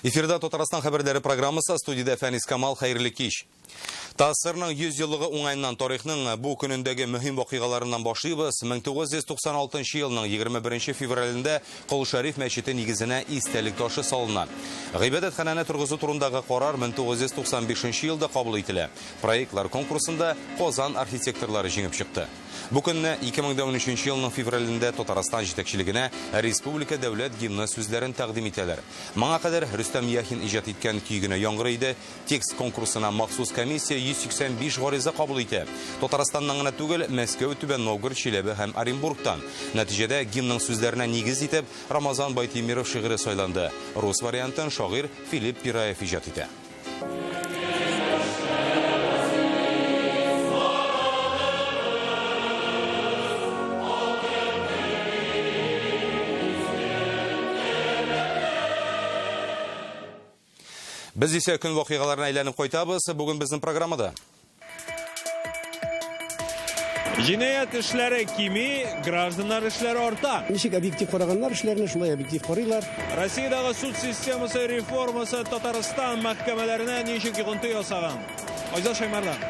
Эфирда Татарстан хәбәрләре программасы, студиядә Фәнис Камал, хәерле кич. ТАССРның 100 еллыгы уңаеннан тарихның бу көнендәге мөһим вакыйгаларыннан башлыйбыз. 1996 елның 21 февралендә Кол Шәриф мәчете нигезенә истәлек ташы салына. Гыйбадәтханәне торгызу турындагы карар 1995 елда кабул ителә. Проектлар конкурсында Казан архитекторлары җиңеп чыкты. Бу көнне 2013 елның февралендә Татарстан җитәкчелегенә республика дәүләт гимны сүзләрен тәкъдим итәләр. Моңа кадәр Рөстәм Яхин иҗат иткән көй генә яңгырый иде. Текст конкурсына махсус комиссия 185 гариза кабул итә. Татарстаннан гына түгел, Мәскәү, Түбән Новгород, Чиләбе һәм Оренбургтан. Нәтиҗәдә гимнның сүзләренә нигез итеп Рамазан Байтимиров шигыре сайланды. Рус вариантын шагыйрь Филипп Пираев иҗат итә. Без исә көн вакыйгаларына әйләнеп кайтабыз. Бүген безнең программада. Җинаять эшләре кими, гражданнар эшләре арта. Ничек объектив караганнар эшләрне, шулай объектив карыйлар. Россиядәге суд системасы реформасы Татарстан мәхкәмәләренә ничек йогынты ясаган? Айзат Шаймардан.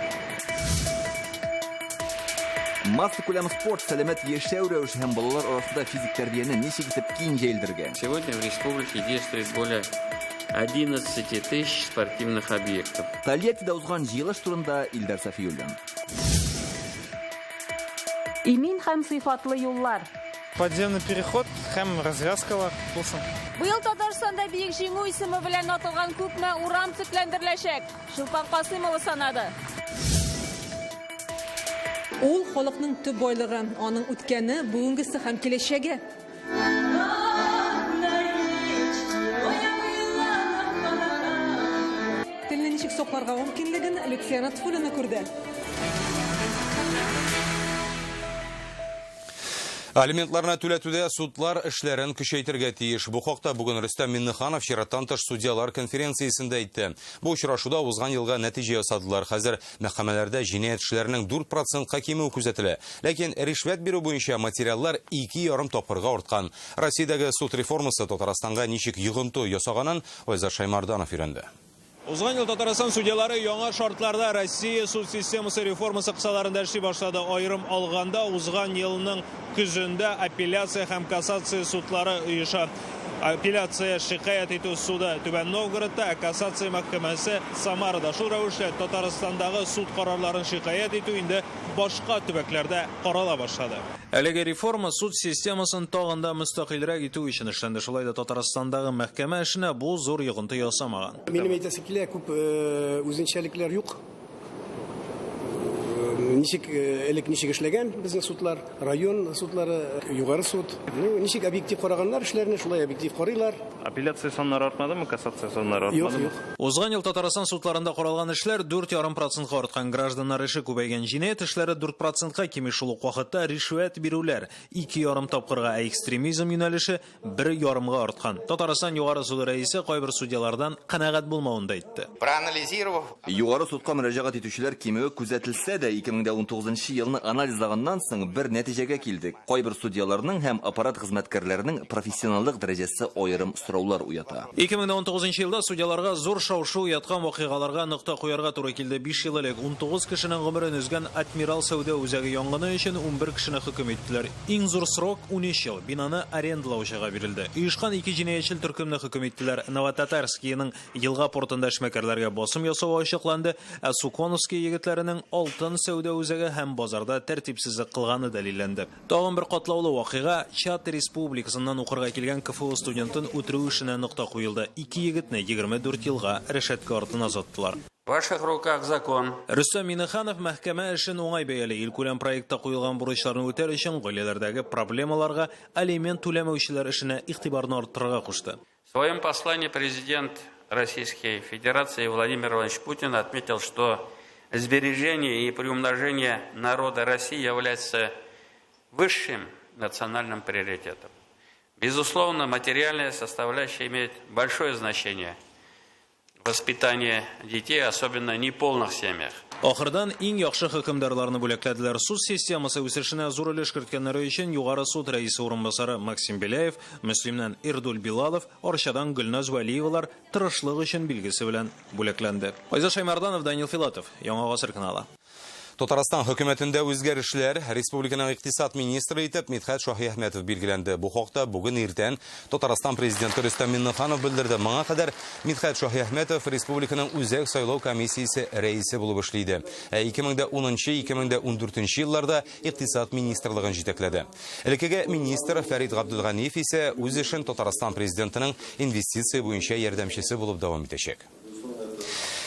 Массакүләм спорт, сәламәт яшәү рәвеше һәм балалар арасында физик тәрбияне ничек итеп киң җәелдерергә? Сегодня в республике действует более 11 тысяч спортивных объектов. Тольяттида узган җыелыш турында Илдар Сафиуллин. Имин һәм сыйфатлы юллар. Подземный переход һәм развязкалар булсын. Быел Татарстанда Бөек Җиңү исеме белән аталган күпме урам төпләндереләчәк? Чулпан Касыймова санады. Ул халыкның төп байлыгы, аның үткәне, бүгенгесе һәм киләчәге. Телне ничек сакларга мөмкинлеген Люция Нотфуллина күрде. Алиментларны түләтүдә судлар эшләрен көчәйтергә тиеш. Бу хакта бүген Рөстәм Миннеханов чираттан тыш судьялар конференциясендә әйтте. Бу очрашуда узган елга нәтиҗә ясадылар. Хәзер мәхкәмәләрдә җинаять эшләренең 4 процентка кимүе күзәтелә. Ләкин ришвәт бирү буенча материаллар 2,5 тапкырга арткан. Россиядәге суд реформасы Татарстанга ничек йогынты ясаганын Айзат Шаймарданов өйрәнде. Узган ел Татарстан судьялары яңа шартларда Россия суд системасы реформасы кысаларында эшли башлады. Аерым алганда, узган елның көзендә апелляция һәм кассация судлары оеша. Апелляция шикаять итү суды Түбән Новгородта, ә кассация мәхкәмәсе Самарада. Шул рәвешле Татарстандагы суд карарларын шикаять итү инде башка төбәкләрдә карала башлады. Әлеге реформа суд системасын тагын да мөстәкыйльрәк итү өчен эшләнде. Шулай да Татарстандагы мәхкәмә эшенә бу зур йогынты ясамаган. Минем әйтәсе килә, күп үзенчәлекләр юк. Ничек элек ничек эшләгән безнең судлар, район судлары, югары суд. Ну, ничек объектив караганнар эшләрне, шулай объектив карыйлар. Апелляция саннары артмадымы, кассация саннары артмадымы? Юк, юк. Узган ел Татарстан судларында каралган эшләр 4,5 процентка арткан, гражданнар эше күбәйгән, җинаять эшләре 4 процентка кими, шул ук вакытта ришвәт бирүләр 2,5 тапкырга, ә экстремизм юнәлеше бер ярымга арткан. Татарстан Югары суды рәисе кайбер судьялардан канәгать булмавын да әйтте. Проанализировав Югары судка мөрәҗәгать итүчеләр кимүе күзәтелсә дә, 2019 елны анализлаганнан соң бер нәтиҗәгә килдек. Кайбер судьяларның һәм аппарат хезмәткәрләренең профессионаллык дәрәҗәсе аерым сораулар уята. 2019 елда судьяларга зур шау-шу уяткан вакыйгаларга нокта куярга туры килде. 5 ел элек 19 кешенең гомерен өзгән Адмирал сәүдә үзәге янгыны өчен 11 кешене хөкем иттеләр. Иң зур срок, 13 ел, бинаны арендалаучыга бирелде. Оешкан ике җинаятьчел төркемне хөкем иттеләр. Новотатарскийның елга портында эшмәкәрләргә басым ясавы ачыкланды, ә Суконовский егетләренең Алтын сәүдә үзәге һәм базарда тәртипсезлек кылганы дәлилләнде. Тагын бер катлаулы вакыйга, Чад Республикасыннан укырга килгән КФУ студентын үтерү эшенә нокта куелды. Ике егетне 24 елга рәшәткә артына озаттылар. В ваших руках закон. Рөстәм Миңнеханов мәхкәмә эшен уңай бәяли. Илкүләм проектта куелган бурычларны үтәр өчен гаиләләрдәге проблемаларга, алимент түләмәүчеләр эшенә игътибарны арттырырга кушты. В своем послании президент Российской Федерации Владимир Владимирович Путин отметил, что сбережение и приумножение народа России является высшим национальным приоритетом. Безусловно, материальная составляющая имеет большое значение – воспитание детей, особенно неполных семьях. Ахырдан иң яхшы хөкемдарларны бүләкләделәр. Суд системасы үсешенә зур өлеш керткәннәре өчен Югары суд рәисе урынбасары Максим Беляев, Мөслимнән Ирдуль Билалов, Арчадан Гөлназ Вәлиевалар тырышлык өчен билгесе белән бүләкләнде. Айзат Шаймарданов, Данил Филатов, Яңа Гасыр каналы. Татарстан хөкүмәтендә үзгәрешләр. Республиканың икътисад министры итеп Мидхәт Шаһиәхмәтов билгеләнде. Бу хакта бүген иртән Татарстан президенты Рөстәм Миңнеханов белдерде. Моңа кадәр Мидхәт Шаһиәхмәтов республиканың Үзәк сайлау комиссиясе рәисе булып эшли иде. Ә 2010-2014 елларда икътисад министрлыгын җитәкләде. Элеккеге министр Фәрит Габделганиев исә үз эшен Татарстан президентының инвестиция буенча ярдәмчесе булып дәвам итәчәк.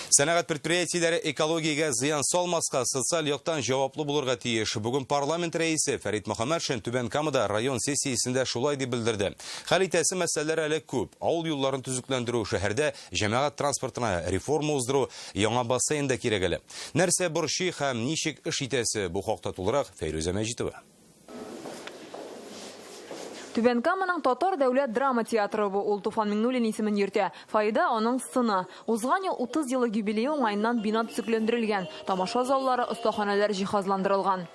Сәнәгать предприятиеләре экологиягә зыян салмаска, социаль яктан җаваплы булырга тиеш. Бүген парламент рәисе Фәрит Мөхәммәтшин Түбән Камада район сессиясендә шулай дип белдерде. Хәл итәсе мәсьәләләр әле күп. Авыл юлларын төзекләндерү, шәһәрдә җәмәгать транспортына реформа уздыру, яңа бассейн да кирәк әле. Нәрсә борчый һәм ничек эш итәсе, бу хакта тулырак Фәйрүзә Мәҗитова. Түбән Каманың Татар дәүләт драма театры бу. Ул Туфан Миңнуллин исемен йөртә. Фойеда аның сыны. Узган ел 30 еллык юбилее уңаеннан бина төзекләндерелгән. Тамаша заллары, остаханәләр җиһазландырылган.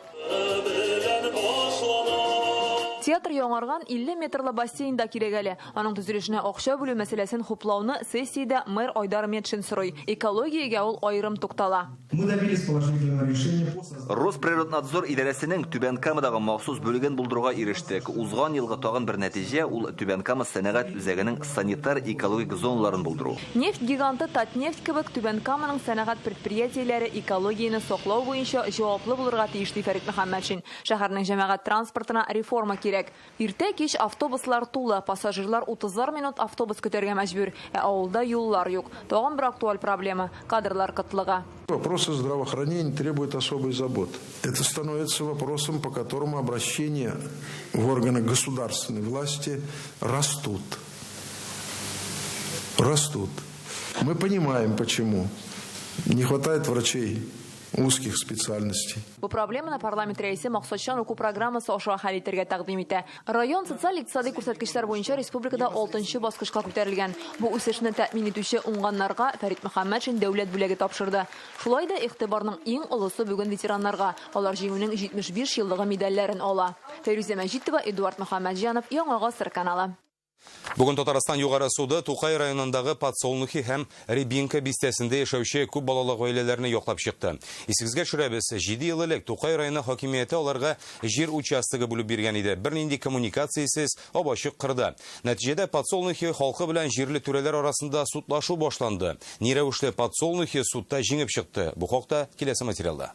Театр яңарган, 50 метрлы бассейн да кирәк әле. Аның төзелешенә акча бүлү мәсьәләсен хуплауны сессиядә мэр Айдар Метшин сорый. Экологиягә ул аерым туктала. Мы добились положительного решения по созданию. Росприроднадзор идарәсенең Түбән Камадагы махсус бүлеген булдыруга ирештек. Узган елгы тагын бер нәтиҗә, ул Түбән Кама сәнәгать үзәгенең санитар-экологик зоналарын булдыру. Нефть гиганты Татнефть кебек Түбән Каманың сәнәгать предприятиеләре экологияне саклау буенча җаваплы булырга тиеш, ди Фәрит Мөхәммәтшин. Шәһәрнең җәмәгать транспортына реформа кирәк. Иртә-кич автобуслар тулы, пассажирлар утызар минут автобус көтәргә мәҗбүр. Ә авылда юллар юк. Тагын бер актуаль проблема, кадрлар кытлыгы. Вопросы здравоохранения требуют особой заботы. Это становится вопросом, по которому обращения в органы государственной власти растут. Растут. Мы понимаем, почему. Не хватает врачей узких специальностей. Бу проблеманы парламент рәисе максатчан уку программасы аша хәл итәргә тәкъдим итә. Район социаль-икътисади күрсәткечләр буенча республикада алтынчы баскычка күтәрелгән. Бу үсешне тәэмин итүче уңганнарга Фәрит Мөхәммәтшин дәүләт бүләге тапшырды. Шулай да игътибарның иң олысы бүген ветераннарга. Алар Җиңүнең 75 еллыгы медальләрен ала. Фәйрүзә Мәҗитова, Эдуард Мөхәммәтҗанов, Яңа гасыр каналы. Бүген Татарстан Югары суды Тукай районындагы Подсолнухи һәм Рябинка бистәсендә яшәүче күп балалы гаиләләрне яклап чыкты. Исегезгә төшерәбез, 7 ел элек Тукай районы хакимияте аларга җир участогы бүлеп биргән иде. Бернинди коммуникациясез, ап-ачык кырда. Нәтиҗәдә Подсолнухи халкы белән җирле түрәләр арасында судлашу башланды. Ни рәвешле Подсолнухи судта җиңеп чыкты? Бу хакта киләсе материалда.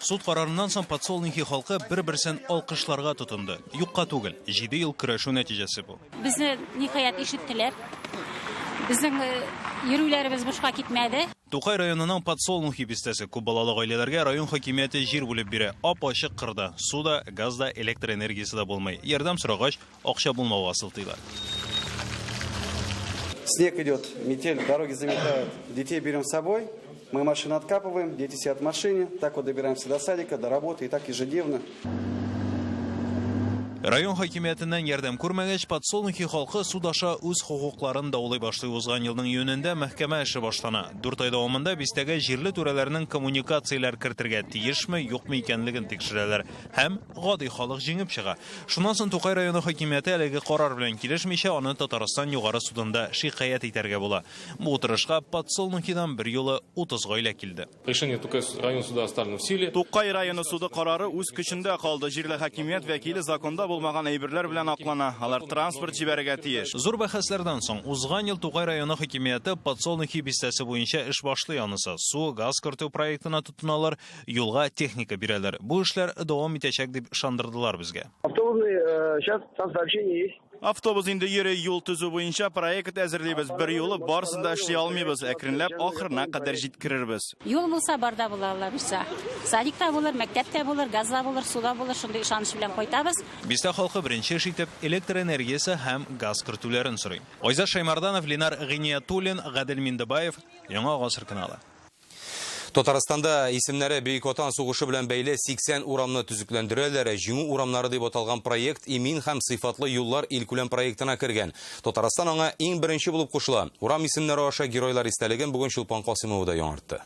Суд карарыннан соң Подсолнухи халкы бер-берсен алкышларга тотынды. Юкка түгел, 7 ел көрәшү нәтиҗәсе бу. Безне ниһаять ишеттеләр. Безнең йөрүләребез бушка китмәде. Тукай районының Подсолнухи бистәсе күп балалы гаиләләргә район хакимияте җир бүлеп бирә. Ап-ачык кырда су да, газ да, электр энергиясе дә булмый. Ярдәм сорагач, акча булмауга сылтыйлар. Снег идет, метель, дороги заметают. Детей берем с собой, мы машину откапываем, дети сидят в машине, так вот добираемся до садика, до работы и так ежедневно. Район хакимиятеннән ярдәм күрмәгәч, Подсолнухи халкы суд аша үз хокукларын даулый башлый. Узган елның июнендә мәхкәмә эше башлана. 4 ай дәвамында бистәгә җирле түрәләрнең коммуникацияләр кертергә тиешме, юкмы икәнлеген тикшерәләр. Һәм гади халык җиңеп чыга. Шуннан соң Тукай районы хакимияте әлеге карар белән килешмичә, аны Татарстан Югары судында шикаять итәргә була. Бу утырышка Подсолнухидан бер юлы 30 гаилә килде. Решение Тукай район суда оставлено в силе. Тукай районы суды карары үз көчендә калды. Җирле хакимият вәкиле законда булмаган әйберләр белән аклана. Алар транспорт җибәрергә тиеш. Зур бәхәсләрдән соң узган ел Тукай районы хакимияте Подсолнухи бистәсе буенча эш башлый анысы. Су, газ кертү проектына тотыналар, юлга техника бирәләр. Бу эшләр дәвам итәчәк дип ышандырдылар безгә. Автобусный, сейчас там сообщение есть. Автобус инде йөри, юл төзү буенча проект әзерлибез. Бер юлы барысын да эшли алмыйбыз. Әкренләп ахырына кадәр җиткерербез. Юл булса бар да була, Алла бирсә. Садик та булыр, мәктәп тә булыр, газ да булыр, су да булыр. Шундый ышаныч белән кайтабыз. Бистә халкы беренче эш итеп электр энергиясе һәм газ кертүләрен сорый. Айзат Шаймарданов, Ленар Гыйниятуллин, Гадел Миндыбаев, Яңа Гасыр каналы. Татарстанда исемнәре Бөек Ватан сугышы белән бәйле 80 урамны төзекләндерәләр. Җиңү урамнары дип аталган проект имин һәм сыйфатлы юллар илкүләм проектына кергән. Татарстан аңа иң беренче булып кушыла. Урам исемнәре аша геройлар истәлеген бүген Чулпан Касыймова да яңартты.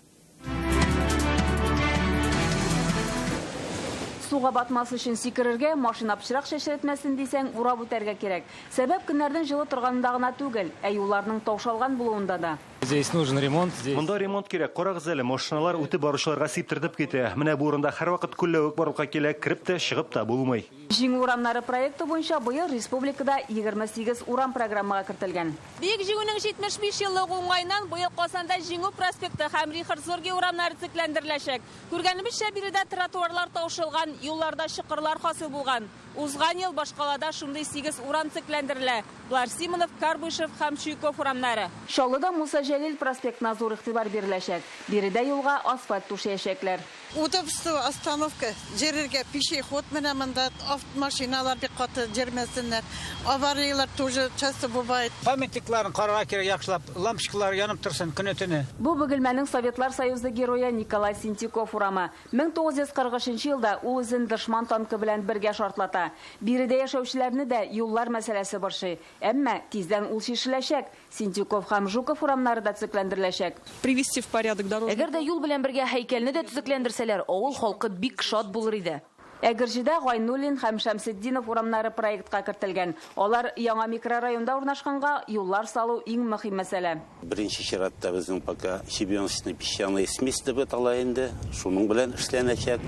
Суга батмас өчен сикерергә, машина пычрак чәчрәтмәсен дисәң, урап үтәргә кирәк. Сәбәп көннәрнең җылы торганында гына түгел, ә юлларның таушалган булуында да. Здесь нужен ремонт. Здесь... Монда ремонт кирәк. Карагыз әле, машиналар үтеп баручыларга сиптертеп китә. Менә бу урында һәрвакыт күлләвек барлыкка килә, кереп тә, чыгып та булмый. Җиңү урамнары проекты буенча быел республикада 28 урам программага кертелгән. Бөек Җиңүнең 75 еллыгы уңаеннан быел Казанда Җиңү проспекты һәм Рихард Зорге урамнары төзекләндереләчәк. Күргәнебезчә, биредә тротуарлар таушалган, юлларда чокырлар хасил булган. Узган ел башкалада шундый 8 урам төзекләндерелә. Болар Симонов, Карбышев һәм Чуйков урамнары. Чаллыда Муса Җәлил проспектына зур игътибар биреләчәк. Биредә юлга асфальт түшәячәкләр. Удобство остановка, йөрергә пешеход менә монда машиналар бик каты йөрмәсеннәр. Авариялар тоже часто бывает. Памятникларын карарга кирәк яхшылап, лампочкалар янып торсын көне-төне. Бу Бөгелмәнең Советлар Союзы герое Николай Сентюков урамы. 1943 елда ул үзен дошман танкы белән бергә шартлата. Биредә яшәүчеләрне дә юллар мәсьәләсе борчый. Әмма тиздән ул чишеләчәк. Сентюков һәм Жуков урамнары да төзекләндереләчәк. Привести в порядок дорожный. Әгәр дә юл белән бергә һәйкәлне дә төзекләндерсәләр, авыл халкы бик шат булыр иде. Әгерҗедә Гайнуллин һәм Шәмсетдинов урамнары проектка кертелгән. Алар яңа микрорайонда урнашканга юллар салу иң мөһим мәсьәлә. Беренче чиратта безнең пока щебеночный песчаная смесь дип атала инде, шуның белән эшләнәчәк.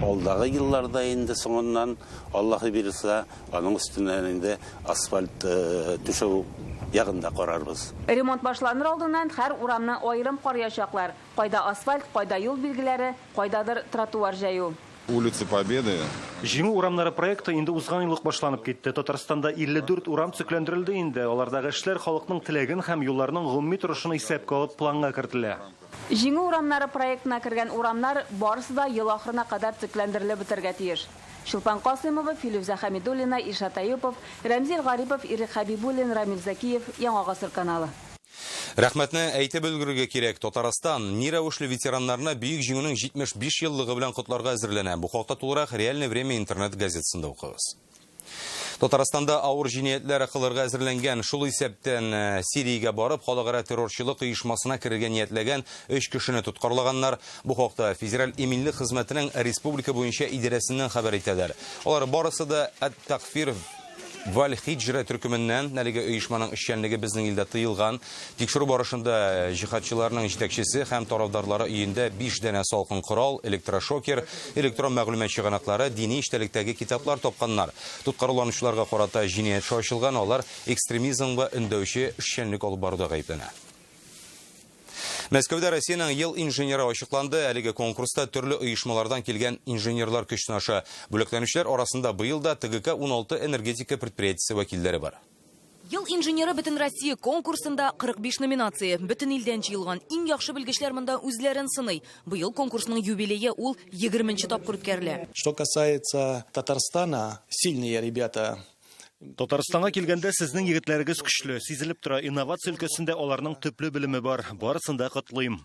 Алдагы елларда инде соңыннан Аллаһы бирса, аның өстеннән инде асфальт түшәү ягында карарбыз. Ремонт башланыр алдыннан һәр урамны аерым караячаклар. Кайда асфальт, кайда юл билгеләре, кайдадыр тротуар җәю. Улица Победы. Җиңү урамнары проекты инде узган ел ук башланып китте. Татарстанда 54 урам төзекләндерелде инде. Алардагы эшләр халыкның теләген һәм юлларның гомуми торышын исәпкә алып планга кертелә. Җиңү урамнары проектына кергән урамнар барысы да ел ахырына кадәр төзекләндерелеп бетәргә тиеш. Чулпан Касыймова, Филүзә Хәмидуллина, Илшат Әюпов, Рәмзил Гарипов, Ирек Хәбибуллин, Рамил Закиев, Яңа Гасыр каналы. Рәхмәтне әйтеп өлгерергә кирәк. Татарстан ни рәвешле ветераннарны Бөек Җиңүнең 75 еллыгы белән котларга әзерләнә. Бу хакта тулырак Реальное время интернет газетасында укыгыз. Татарстанда авыр җинаятьләр кылырга әзерләнгән, шул исәптән Сириягә барып, халыкара террорчылык оешмасына керергә ниятләгән 3 кешене тоткарлаганнар. Бу хакта Федераль иминлек хезмәтенең республика буенча идарәсеннән хәбәр итәләр. Алар барысы да Ат-Такфир Валь-Хиджра төркеменнән. Әлеге оешманың эшчәнлеге безнең илдә тыелган. Тикшерү барышында җиһадчыларның җитәкчесе һәм тарафдарлары өендә 5 данә салкын корал, электрошокер, электрон мәгълүмат чыганаклары, дини эчтәлектәге китаплар тапканнар. Тоткарланучыларга карата җинаять эше ачылган, алар экстремизмга өндәүче эшчәнлек алып баруда гаепләнә. Мәскәүдә Россиянең ел инженеры ачыкланды. Әлеге конкурста төрле оешмалардан килгән инженерлар көч сынаша. Бүләкләнүчеләр арасында быел да ТГК-16 энергетика предприятиесе вәкилләре бар. Ел инженеры бөтен Россия конкурсында 45 номинация. Бөтен илдән җыелган иң яхшы белгечләр монда үзләрен сыный. Быел конкурсның юбилее ул 20 тапкыр үткәрелә. Что касается Татарстана, сильные ребята. Татарстанга килгәндә сезнең егетләрегез көчле, сизелеп тора. Инновация өлкәсендә аларның төпле белеме бар. Барысын да котлыйм.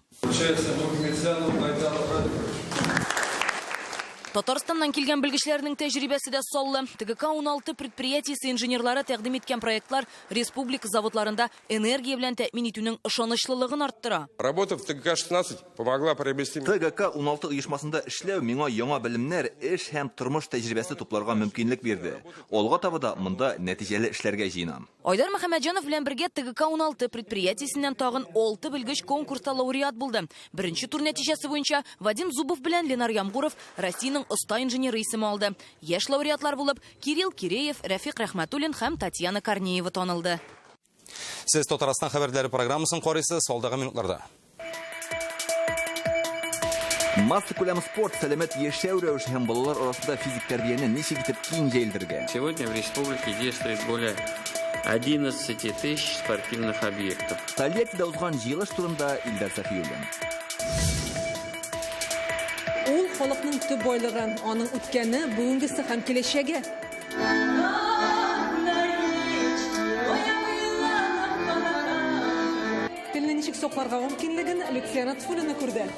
Татарстаннан килгән белгечләрнең тәҗрибәсе дә саллы. ТГК-16 предприятиесе инженерлары тәкъдим иткән проектлар республика заводларында энергия белән тәэмин итүнең ышанычлылыгын арттыра. Работа в ТГК-16 помогла приобрести ТГК-16 оешмасында эшләү миңа яңа белемнәр, эш һәм тормыш тәҗрибәсе тупларга мөмкинлек бирде. Алга таба да монда нәтиҗәле эшләргә җыенам. Айдар Мөхәммәтҗанов белән бергә ТГК-16 предприятиесеннән тагын 6 белгеч конкурста лауреат булды. Беренче тур нәтиҗәсе буенча Вадим Зубов белән Ленар Ямгуров Россиянең оста инженеры исеме алды. Яшь лауреатлар булып Кирилл Киреев, Рәфик Рәхмәтуллин һәм Татьяна Корнеева танылды. Сез Татарстан хәбәрләре программасын карыйсыз, алдагы минутларда. Массакүләм спорт, сәламәт яшәү рәвеше һәм балалар арасында физик тәрбияне ничек итеп киң җәелдерергә? Сегодня в республике действует более 11 тысяч спортивных объектов. Тольяттида узган җыелыш турында Илдар Сафиуллин. Ул халыкның төп байлыгы, аның үткәне, бүгенгесе һәм киләчәге. Телне ничек сакларга мөмкинлеген Люция Нотфуллина күрде.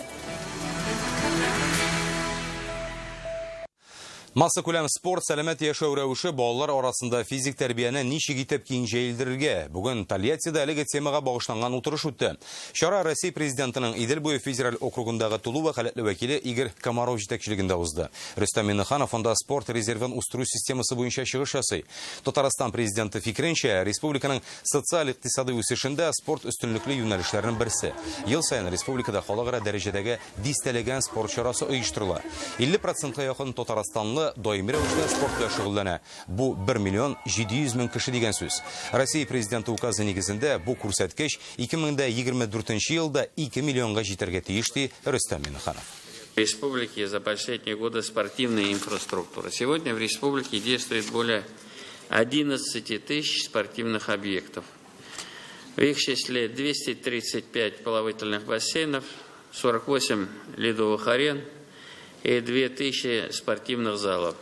Массакүләм спорт, сәламәт яшәү рәвеше балалар арасында физик тәрбияне ничек итеп киң җәелдерергә? Бүген Тольяттида әлеге темага багышланган утырыш үтте. Чара Россия Президентының Идел буе федераль округындагы тулы вәкаләтле вәкиле Игорь Комаров җитәкчелегендә узды. Рөстәм Миңнеханов анда спорт резервын үстерү системасы буенча чыгыш ясый. Татарстан Президенты фикеренчә, республиканың социаль-икътисадый үсешендә спорт өстенлекле юнәлешләрнең берсе. Ел саен республикада халыкара дәрәҗәдәге Дистәләгән спорт чарасы оештырыла. 50 процентка якын татарстанлы даими рәвештә спорт белән шөгыльләнә. Бу 1 миллион 700 мең кеше дигән сүз. Россия Президенты указы нигезендә бу күрсәткеч 2024 елда 2 миллионга җитәргә тиеш, ди Рөстәм Миңнеханов. Республике за последние годы спортивная инфраструктура. Сегодня в республике действует более 11 тысяч спортивных объектов. В их числе 235 плавательных бассейнов, 48 ледовых арен и 2000 спортивных залов.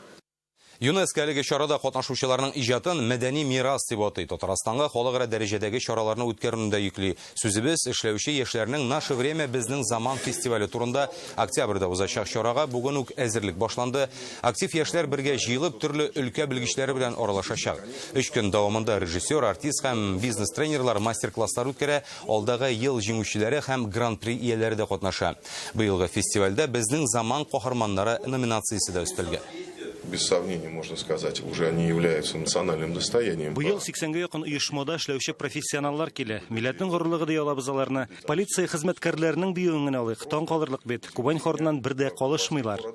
ЮНЕСКО әлеге чарада катнашучыларның иҗатын мәдәни мирас дип атый. Татарстанга халыкара дәрәҗәдәге чараларны үткәрүне дә йөкли. Сүзебез эшләүче яшьләрнең Наше время безнең заман фестивале турында. Октябрьдә узачак чарага бүген үк әзерлек башланды. Актив яшьләр бергә җыелып, төрле өлкә белгечләре белән аралашачак. Өч көн дәвамында режиссер, артист һәм бизнес-тренерлар мастер-класслар үткәрә, алдагы ел җиңүчеләре һәм гран-при ияләре дә катнаша. Быелгы фестивальдә Безнең заман каһарманнары номинациясе дә өстәлгән. Без сомнений можно сказать, уже они являются национальным достоянием. Быел 80гә якын оешмада эшләүче профессионаллар килә. Милләтнең горурлыгы ди алабыз аларны. Полиция хезмәткәрләренең биюен генә алыйк, таң калырлык бит. Кубань хорыннан бер дә калышмыйлар.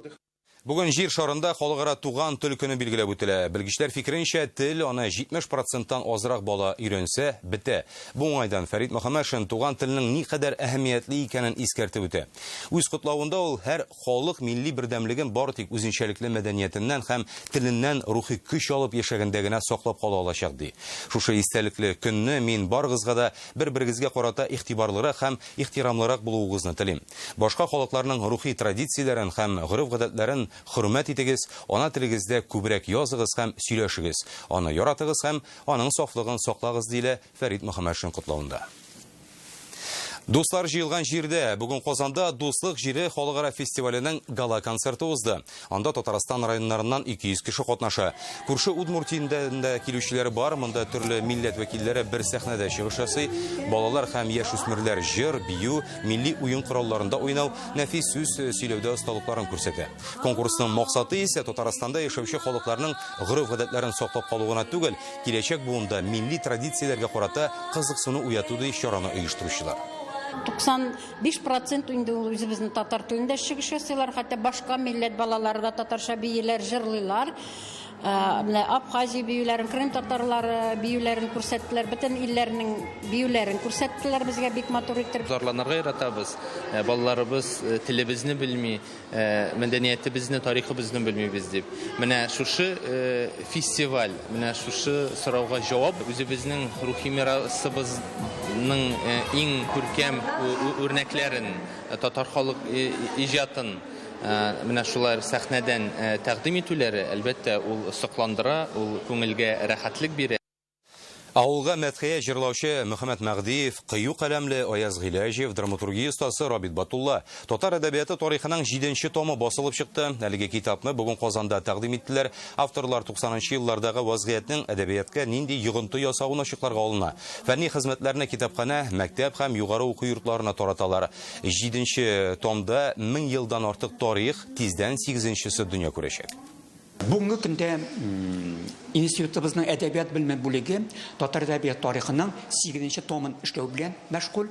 Бүген Җир шарында халыкара туган тел көне билгеләп үтелә. Белгечләр фикеренчә, тел аны 70 проценттан азрак бала өйрәнсә, бетә. Бу уңайдан Фәрит Мөхәммәтшин туган телнең никадәр әһәмиятле икәнен искәртеп үтә. Үз котлавында ул һәр халык милли бердәмлеген бары тик үзенчәлекле мәдәниятеннән һәм теленнән рухи көч алып яшәгәндә генә саклап кала алачак, ди. Шушы истәлекле көнне мин барыгызга да бер-берегезгә карата игътибарлырак һәм ихтирамлырак булуыгызны телим. Башка халыкларның рухи традицияләрен һәм гореф-гадәтләрен хөрмәт итегез, ана телегездә күбрәк языгыз һәм сөйләшегез, аны яратыгыз һәм аның сафлыгын саклагыз, диелә Фәрит Мөхәммәтшин котлавында. Дуслар җыелган җирдә бүген Казанда Дуслык җире халыкара фестиваленең гала-концерты узды. Анда Татарстан районнарыннан 200 кеше катнаша. Күрше Удмуртиядән дә килүчеләр бар. Монда төрле милләт вәкилләре бер сәхнәдә чыгыш ясый. Балалар һәм яшүсмерләр җыр, бию, милли уен коралларында уйнау, нәфис сүз сөйләүдә осталыкларын күрсәтә. Конкурсның максаты исә Татарстанда яшәүче халыкларның гореф-гадәтләрен саклап калу гына түгел, киләчәк буында милли традицияләргә карата кызыксыну уяту, ди чараны оештыручылар. 95 процент инде ул үзебезнең татар телендә чыгыш ясыйлар, хәтта башка милләт балалары да татарча бииләр, җырлыйлар. Э, менә Абхазия биюләрен, Крым татарлары биюләрен күрсәттеләр, бөтен илләрнең биюләрен күрсәттеләр безгә бик матур итеп. Зарланырга яратабыз. Э, балаларыбыз э, телебезне белми, мәдәниятебезне, тарихыбызны белмибез дип. Менә шушы фестиваль, менә шушы сорауга җавап үзебезнең рухи мирасыбызның иң күркәм үрнәкләрен, татар халык иҗатын менә шулар сәхнәдән тәкъдим итүләре, әлбәттә, ул сокландыра, ул күңелгә рәхәтлек бирә. Авылга мәдхия җырлаучы Мөхәммәт Мәгъдиев, кыю каләмле Аяз Гыйләҗев, драматургия остасы Рабит Батулла. Татар әдәбияты тарихының җиденче томы басылып чыкты. Әлеге китапны бүген Казанда тәкъдим иттеләр. Авторлар 90 нчы еллардагы вазгыятьнең әдәбиятка нинди йогынты ясавын ачыкларга алына. Фәнни хезмәтләрне китапханә, мәктәп һәм югары уку йортларына тараталар. Җиденче томда 1000 елдан артык тарих, тиздән сигезенчесе дөнья күрәчәк. Бүгенге көндә институтыбызның әдәбият белеме бүлеге татар әдәбият тарихының 8 томын эшләү белән мәшгуль.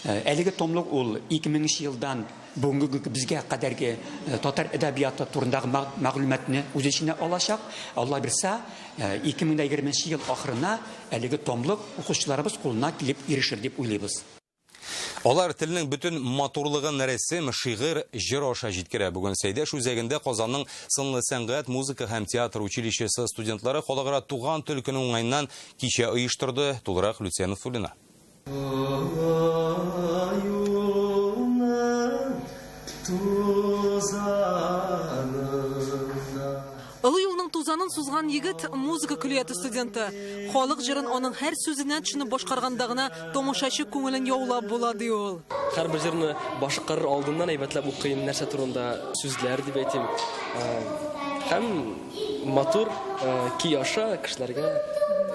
Э, әлеге томлык ул 2000 елдан бүгенге безгә кадәрге э, татар әдәбияты турындагы мәгълүматны үз эченә алачак. Алла бирсә, 2020 ел ахырына әлеге томлык укучыларыбыз кулына килеп ирешер дип уйлыйбыз. Алар телнең бөтен матурлыгын рәсем, шигырь, җыр аша җиткерә. Бүген Сәйдәш үзәгендә Казанның сынлы сәнгать, музыка һәм театр училищесы студентлары халыкара туган тел көне уңаеннан кичә оештырды. Тулырак Люция Нотфуллина. Олы юлның тузаны. Тузанын сузган егет музыка көллияте студенты. Халык җырын аның һәр сүзенә төшенеп башкарганда гына тамашачы күңелен яулап була, ди ул. Һәрбер җырны башкарыр алдыннан әйбәтләп укыйм, нәрсә турында сүзләр дип әйтим. Һәм матур көй аша кешеләргә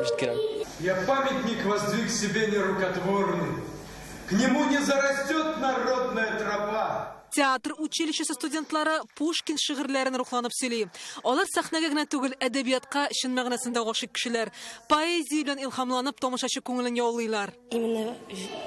җиткерәм. Я памятник воздвиг себе нерукотворный, К нему не зарастет народная тропа. Театр училищесы студентлары Пушкин шигырьләрен рухланып сөйли. Алар сәхнәгә генә түгел, әдәбиятка чын мәгънәсендә гашыйк кешеләр. Поэзия белән илһамланып, тамашачы күңелен яулыйлар. Именно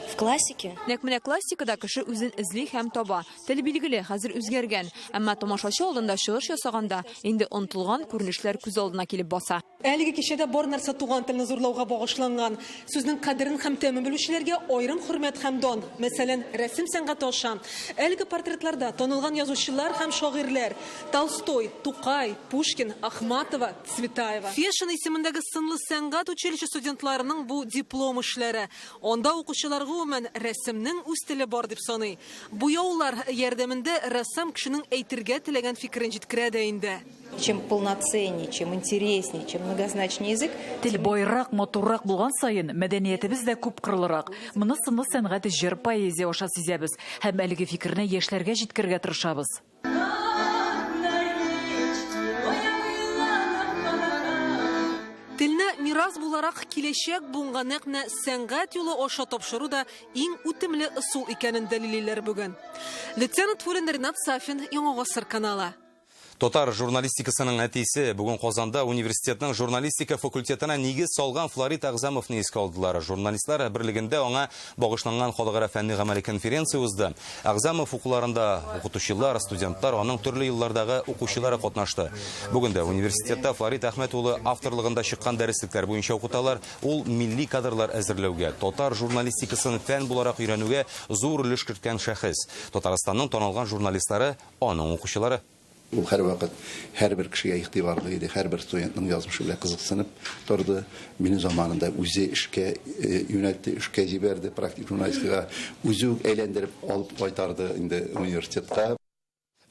в классике. Нәкъ менә классикада кеше үзен эзли һәм таба. Тел билгеле, хәзер үзгәргән. Әмма тамашачы алдында чыгыш ясаганда, инде онытылган күренешләр күз алдына килеп баса. Әлеге кичәдә бар нәрсә туган телне зурлауга багышланган. Сүзнең кадерен һәм тәмен белүчеләргә аерым хөрмәт һәм дан. Мәсәлән, рәсем сәнгате аша. Әлеге портретларда танылган язучылар һәм шагыйрьләр, Толстой, Тукай, Пушкин, Ахматова, Цветаева. Фешин исемендәге сынлы сәнгать училище студентларының бу диплом эшләре. Анда укучылар гомумән рәсемнең үз теле бар дип саный. Буяулар ярдәмендә рәссам кешенең әйтергә теләгән фикерен җиткерә дә инде. Чем полноценнее, чем интереснее, чем многозначнее язык. Тел байрак, матуррак булган саен, мәдәниятебез дә күпкырлырак. Моны сынлы сәнгать, җыр, поэзия аша сизәбез һәм әлеге фикерне яшьләргә җиткерергә тырышабыз. Телне мирас буларак киләчәк буынга нәкъ менә сәнгать юлы аша тапшыру да иң үтемле ысул икәнен дәлиллиләр бүген. Люция Нотфуллина, Ринат Сафин, Яңа Гасыр каналы. Татар журналистикасының әтисе бүген Казанда университетның журналистика факультетына нигез салган Флорид Әгъзамовны искә алдылар. Журналистлар берлегендә аңа багышланган халыкара фәнни гамәли конференция узды. Әгъзамов укуларында укытучылар, студентлар, аның төрле еллардагы укучылары катнашты. Бүген дә университетта Флорид Әхмәт улы авторлыгында чыккан дәреслекләр буенча укыталар. Ул милли кадрлар әзерләүгә, татар журналистикасын фән буларак өйрәнүгә зур өлеш керткән шәхес. Татарстанның танылган журналистлары аның укучылары. Ул һәрвакыт һәрбер кешегә игътибарлы иде, һәрбер студентның язмышы белән кызыксынып торды. Мине заманында үзе эшкә юнәлтте, эшкә җибәрде, практик журналистикага үзе үк әйләндереп алып кайтарды инде университетка.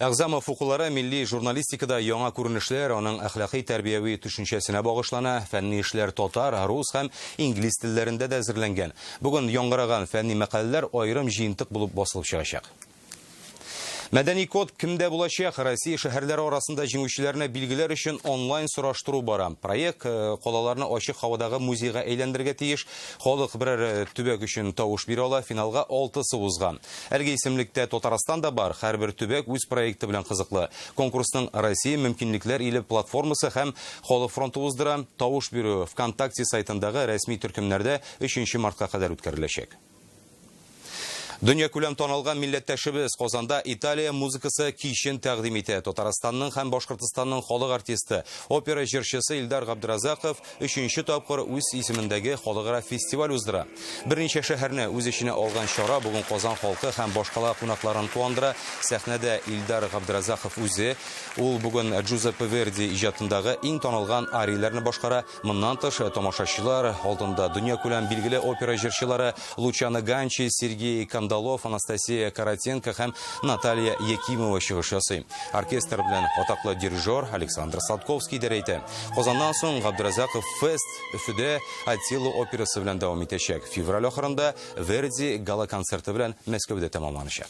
Әгъзамов укулары милли журналистикада яңа күренешләр, аның әхлакый-тәрбияви төшенчәсенә багышлана. Фәнни эшләр татар, рус һәм инглиз телләрендә дә әзерләнгән. Бүген яңгыраган фәнни мәкаләләр аерым җыентык булып басылып чыгачак. Мәдәни код кемдә булачак? Россия шәһәрләре арасында җиңүчеләрне билгеләр өчен онлайн сораштыру бара. Проект э, калаларны ачык һавадагы музейга әйләндерергә тиеш. Халык берәр э, төбәк өчен тавыш бирә ала. Финалга алтысы узган. Әлеге исемлектә Татарстан да бар. Һәрбер төбәк үз проекты белән кызыклы. Конкурсның Россия мөмкинлекләр иле платформасы һәм Халык фронты уздыра. Тавыш бирү ВКонтакте сайтындагы рәсми төркемнәрдә 3 мартка кадәр үткәреләчәк. Дөньякүләм танылган милләттәшебез Казанда Италия музыкасы кичен тәкъдим итә. Татарстанның һәм Башкортостанның халык артисты, опера җырчысы Илдар Габдразаков өченче тапкыр үз исемендәге халыкара фестиваль уздыра. Берничә шәһәрне үз эченә алган чара бүген Казан халкы һәм башкала кунакларын куандыра. Сәхнәдә Илдар Габдразаков үзе. Ул бүген Джузеппе Верди иҗатындагы иң танылган арияләрне башкара. Моннан тыш, тамашачылар алдында дөньякүләм билгеле опера җырчылары Лучано Ганчи, Сергей Кандалов, Анастасия Каратенко һәм Наталья Якимова чыгыш ясый. Оркестр белән атаклы дирижер Александр Садковский идарә итә. Казаннан соң Габдразаков Фест Өфөдә Аттила операсы белән дәвам итәчәк. Февраль ахырында Верди гала-концерты белән Мәскәүдә тәмамланачак.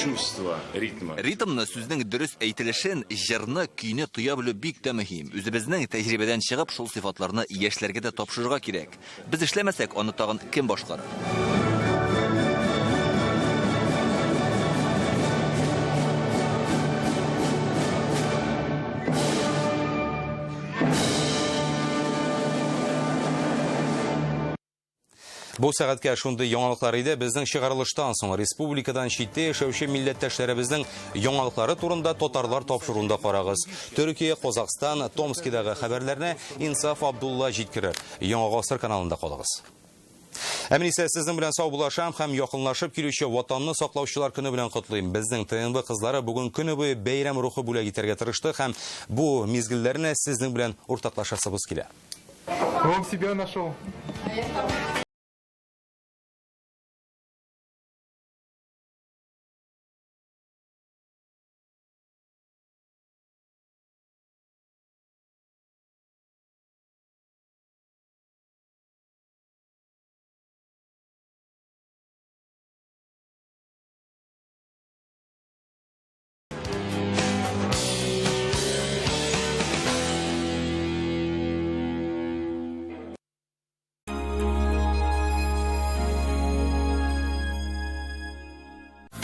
Чувство ритма. Ритмны, сүзнең дөрес әйтелешен, җырны, көйне тоя белү бик тә мөһим. Үзебезнең тәҗрибәдән чыгып, шул сыйфатларны яшьләргә дә тапшырырга кирәк. Без эшләмәсәк, аны тагын кем башкарыр? Бу сәгатькә шундый яңалыклар иде. Безнең чыгарылыштан соң республикадан читтә яшәүче милләттәшләребезнең яңалыклары турында татарлар тапшыруында карагыз. Төркия, Казахстан, Томскидагы хәбәрләрне Инсаф Абдулла җиткерер. Яңа гасыр каналында калыгыз. Ә мин исә сезнең белән саубуллашам һәм якынлашып килүче Ватанны саклаучылар көне белән котлыйм. Безнең ТНВ кызлары бүген көне буе бәйрәм рухы бүләк итәргә тырышты һәм бу мизгелләрне сезнең белән уртаклашасыбыз килә. Он себя нашел.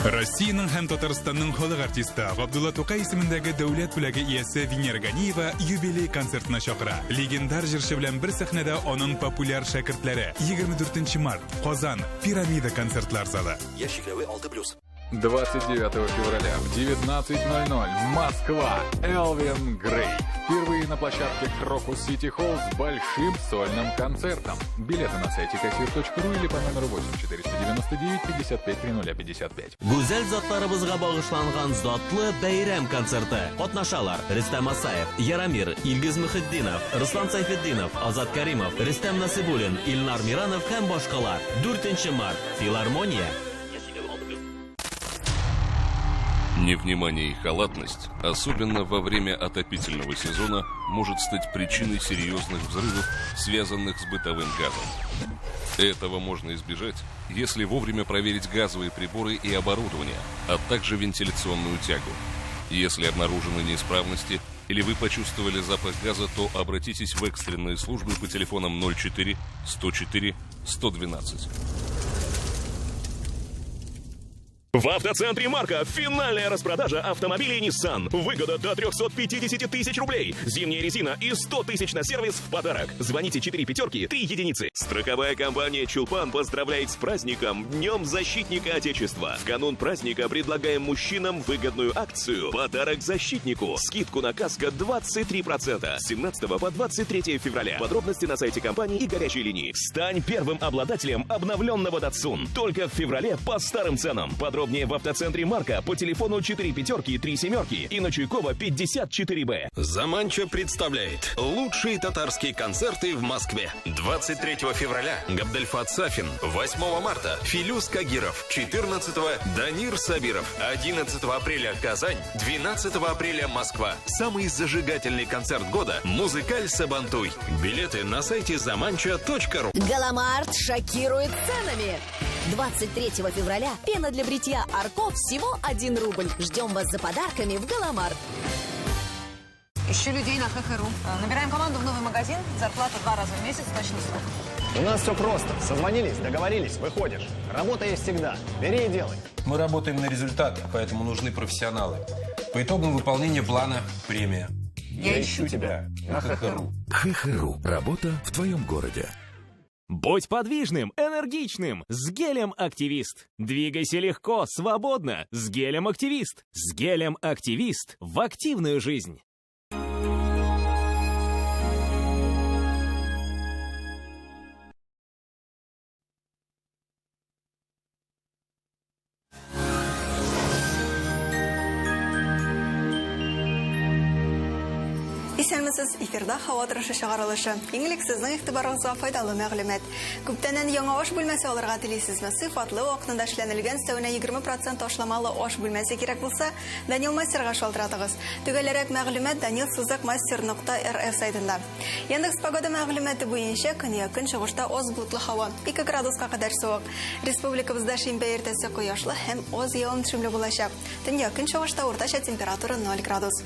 Россиянең һәм Татарстанның халык артисты Габдулла Тукай исемендәге дәүләт бүләге иясе Венера Ганиева юбилей концертына чакыра. Легендар җырчы белән бер сәхнәдә аның популяр шәкертләре. 24 март, Казан, Пирамида концертлар залы. Яшь чикләве 6+. 29 февраля в 19:00 Москва. Элвин Грей. Впервые на площадке Крокус Сити Холл с большим сольным концертом. Билеты на сайте кассир.ру или по номеру 8 499 55 30 55. Гүзәл затларыбызга багышланган затлы бәйрәм концерты. Катнашалар Рөстәм Асаев, Ярамир, Илгиз Мөхетдинов, Руслан Сайфетдинов, Азат Каримов, Рөстәм Насыйбуллин, Илнар Миранов һәм башкалар. 4 март. Филармония. Невнимание и халатность, особенно во время отопительного сезона, может стать причиной серьезных взрывов, связанных с бытовым газом. Этого можно избежать, если вовремя проверить газовые приборы и оборудование, а также вентиляционную тягу. Если обнаружены неисправности или вы почувствовали запах газа, то обратитесь в экстренные службы по телефонам 04 104 112. В автоцентре Марка финальная распродажа автомобилей Nissan. Выгода до 350 тысяч рублей. Зимняя резина и 100 тысяч на сервис в подарок. Звоните 4 пятерки 3 единицы. Страховая компания «Чулпан» поздравляет с праздником Днем Защитника Отечества. В канун праздника предлагаем мужчинам выгодную акцию «Подарок защитнику». Скидку на каско 23% с 17 по 23 февраля. Подробности на сайте компании и горячей линии. Стань первым обладателем обновленного Datsun. Только в феврале по старым ценам. Подробнее в автоцентре Марка по телефону 4 пятерки 3 семерки и на Чуйкова 54Б. Заманча представляет лучшие татарские концерты в Москве. 23 февраля Габдельфат Сафин, 8 марта Филюс Кагиров, 14 Данир Сабиров, 11 апреля Казань, 12 апреля Москва. Самый зажигательный концерт года «Музыкаль Сабантуй». Билеты на сайте zamancha.ru. Галамарт шокирует ценами. 23 февраля пена для бритья Арко всего 1 рубль. Ждем вас за подарками в Галамарт. Ищу людей на ХХРУ. Набираем команду в новый магазин. Зарплата 2 раза в месяц, точный срок. У нас все просто. Созвонились, договорились, выходишь. Работа есть всегда. Бери и делай. Мы работаем на результат, поэтому нужны профессионалы. По итогам выполнения плана премия. Я ищу тебя на ХХРУ. ХХРУ. Работа в твоем городе. Будь подвижным, энергичным, с гелем «Активист». Двигайся легко, свободно, с гелем «Активист». С гелем «Активист» в активную жизнь. Исәнмесез, эфирда һава торышы чыгарылышы. Иң элек сезнең игътибарыгызга файдалы мәгълүмат. Күптәннән яңа аш бүлмәсе алырга телисезме? Сыйфатлы, вакытында эшләнелгән, өстәвенә 20% ташламалы аш бүлмәсе кирәк булса, Данил Мастерга шалтыратыгыз. Төгәлрәк мәгълүмат данил-мастер.рф сайтында. Яндекс погода мәгълүматы буенча көньяк-көнчыгышта аз болытлы һава, 2 градуска кадәр суык. Республикабызда шимбә иртәсе кояшлы һәм аз явым-төшемле булачак. Төньяк-көнчыгышта уртача температура 0 градус.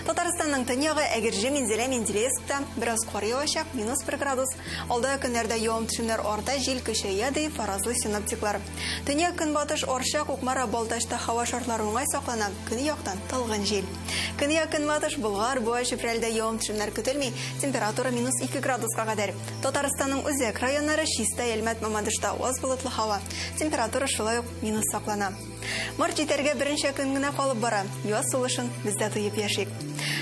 Татарстанның төньягы Әгерҗе, Минзәлә, Менделеевскта бераз кар явачак, -1 градус. Алдагы көннәрдә явым-төшемнәр арта, җил көчәя, ди фаразлы синоптиклар. Төньяк-көнбатыш Арча, Кукмара, Балтачта һава шартлары уңай саклана, көньяктан талгын җил. Көньяк-көнбатыш Болгар, Буа, Чүпрәлдә явым-төшемнәр көтелми, температура -2 градуска кадәр. Татарстанның үзәк районнары Чистай, Әлмәт, Мамадышта аз болытлы һава, температура шулай ук минус саклана. Март җитәргә берничә көн генә калып бара. Яз сулышын без дә тоеп яшик.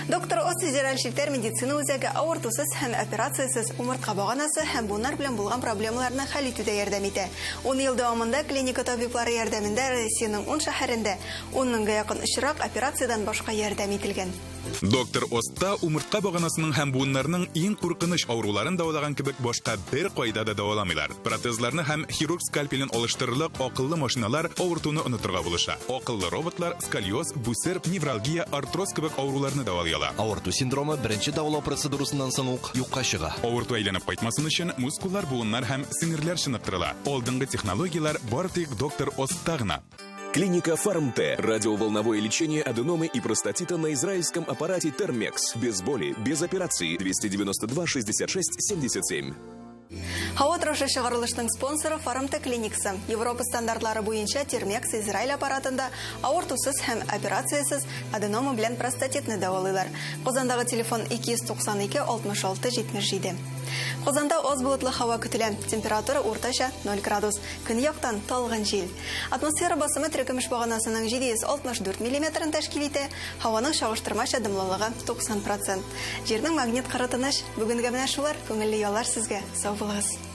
Доктор Ос федераль челтәр медицина үзәге авыртусыз һәм операциясез умыртка баганасы һәм буыннар белән булган проблемаларны хәл итүдә ярдәм итә. 10 ел дәвамында клиника табиблары ярдәмендә Россиянең 10 шәһәрендә 10 меңгә якын очрак операциядән башка ярдәм ителгән. Доктор Остта умыртка баганасының һәм буыннарның иң куркыныч авыруларын дәвалаган кебек башка бер кайда да дәваламыйлар. Протезларны һәм хирург скальпелен алыштырырлык акыллы машиналар авыртуны онытырга булыша. Акыллы роботлар сколиоз, бүсер, невралгия, артроз кебек авыруларны дәвалый ала. Авырту синдромы беренче дәвалау процедурасыннан соң ук юкка чыга. Авырту әйләнеп кайтмасын өчен мускуллар, буыннар һәм сеңерләр чыныктырыла. Алдынгы технологияләр бары тик доктор Остта гына. Клиника Фарм-Т. Радиоволновое лечение аденомы и простатита на израильском аппарате Термекс. Без боли, без операции. 292 66 77. Һава торышы чыгарылышның спонсоры Фармте клиникасы. Европа стандартлары буенча Термекс Израиль аппаратында авыртусыз һәм операциясез аденома белән простатитны дәвалыйлар. Казандагы телефон 292 66 77. Казанда аз болытлы һава көтелә. Температура уртача 0 градус. Көньяктан талгын җил. Атмосфера басымы терекөмеш баганасының 764 миллиметрын тәшкил итә. Һаваның чагыштырмача дымлылыгы 90 процент. Җирнең магнит кыры тыныч. Бүгенгә менә шулар. Күңелле яллар сезгә. Сау булыгыз.